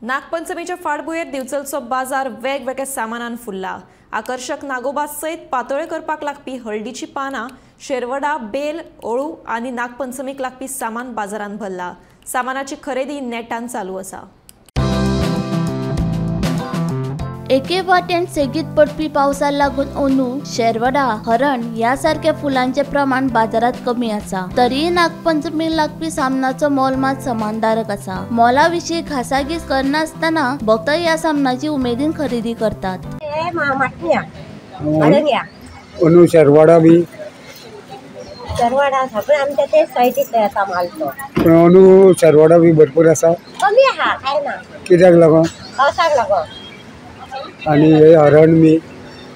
नागपंचमीच्या फाटभुंयेर दिवचलचो बाजार वेगवेगळ्या सामानान फुल्ला। आकर्शक नागोबा सयत पातोळे करपाक लागपी हळदीची पानां, शेरवडा, बेल, ओळू आनी नागपंचमीक लागपी सामान बाजारान भरला। सामानाची खरेदी नेटान चालू आसा। एके वाटेन सेगीत पडपी पावसा लागून ओनू, शेरवडा, हरण ह्या सारक्या फुलांचे प्रमाण बाजारात कमी आसा। तरीय नागपंचमी लागपी सामनाचो मोल मात समानधारक आसा। मोला विशीं खासागीस करनासतना भक्त ह्या सामनाची उमेदीन खरेदी करतात। ओनू शेरवडा बी शेरवडा सगळे आमच्या ते सायटीक येता माल तो। पण ओनू शेरवडा बी भरपूर आसा। कमी आहा काय ना, कित्याक लागून? पावसाक लागून। आणि हे हरण मी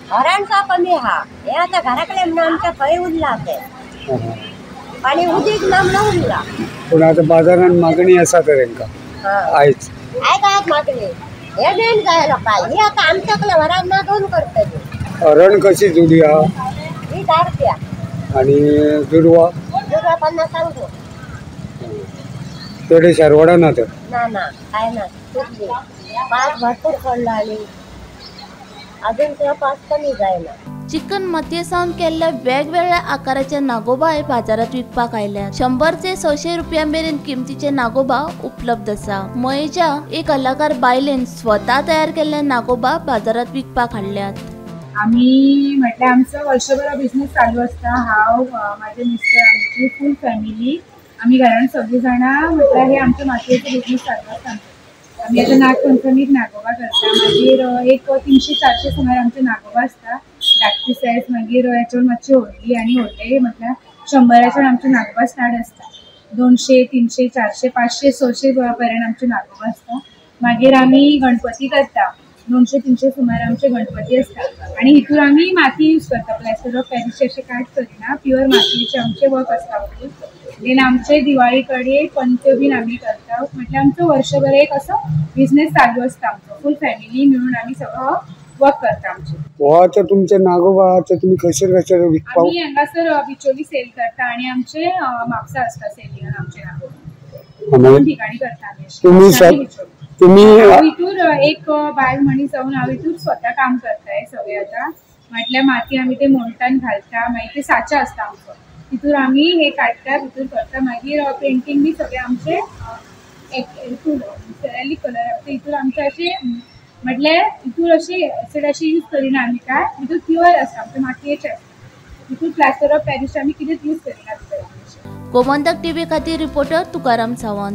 हरण सा कमी हा, हे आता घराकडे म्हणून आमच्या खंय उरला ते आणि उदीक ना म्हणून उरला। पण आता बाजारात मागणी आसा तर तेंका आयज आयज मागणी हे मेन जाय लोकांक। ही आता आमच्याकडे घरात ना दोन करतली। हरण कशी जुडी हा? ही 10 रुपया। आणि दुर्वा? दुर्वा 50 सांगतो। तेवढे शेरवडा ना तर? ना ना काय ना, पास भरपूर पडला आणि अजून पास कमी जायना। चिकन मातये सावन केल्ल्या वेगवेगळ्या आकाराचे नागोबा बाजारात विकपाक आयल्यात। 100 ते 600 रुपया मेरेन किमतीचे नागोबा उपलब्ध आसा। मयेच्या एक कलाकार बायलेन स्वतः तयार केल्ले नागोबा बाजारात विकपाक हाडल्यात। आमी म्हटल्यार आमचो वर्षभर बिझनेस चालू आसता। हांव, म्हाजे मिस्टर, आमची फूल फॅमिली, आमी घरान सगळीं जाणां म्हटल्यार हे आमच्या मातयेचो बिझनेस चालू आसता। आमी आतां नागपंचमीक नागोबा करता, मागीर एक 300-400 सुमार आमचे नागोबा आसता धाकटी सायज, मागीर हेच्यावर मातशी व्हडली आनी व्हडले म्हटल्यार 100 आमचे नागोबा स्टार्ट आसता। 200, 300, 400, 500, 600 पर्यंत आमचे नागोबा आसता। मागीर आमी गणपती करता, 200-300 सुमार आमचे गणपती आसता। आनी हितूर आमी माती यूज करता, प्लास्टर ऑफ पॅरिस अशें कांयच करिना, प्युअर मातयेचे आमचे वर्क आसता। देन आमचे दिवाळी कडे पंत बीन आमी करता। म्हटल्यार आमचो वर्षभर एक असो बिझनेस चालू आसता आमचो, फूल फॅमिली मिळून आमी सगळो वर्क करता आमचे। हो आतां तुमचे नागोबा आतां तुमी खंयसर खंयसर विकपाक? आमी हांगासर बिचोली सेल करता आनी आमचे म्हापसा आसता सेलिंग आमचे नागोबा, दोन ठिकाणी करता आमी। तुम्ही हांव हितूर एक बायल मनीस जावन हांव हितूर स्वता काम करताय सगळें। आतां म्हटल्यार माती आमी ते मोल्टान घालता, मागीर ते साचा आसता आमचो, तितूर आमी हे काडटा, तितूर करता। मागीर पेंटींग बी सगळें आमचें हितूर कलर आसता हितूर आमचें अशें म्हटल्यार हितूर अशें एसिड अशें यूज करिना आमी काय, हितूर प्युअर आसता आमचें मातयेचें आसता। हितूर प्लास्टर ऑफ पॅरिस आमी कितेंच यूज करिना। गोमंतक टीव्ही खातीर रिपोर्टर तुकाराम सावंत।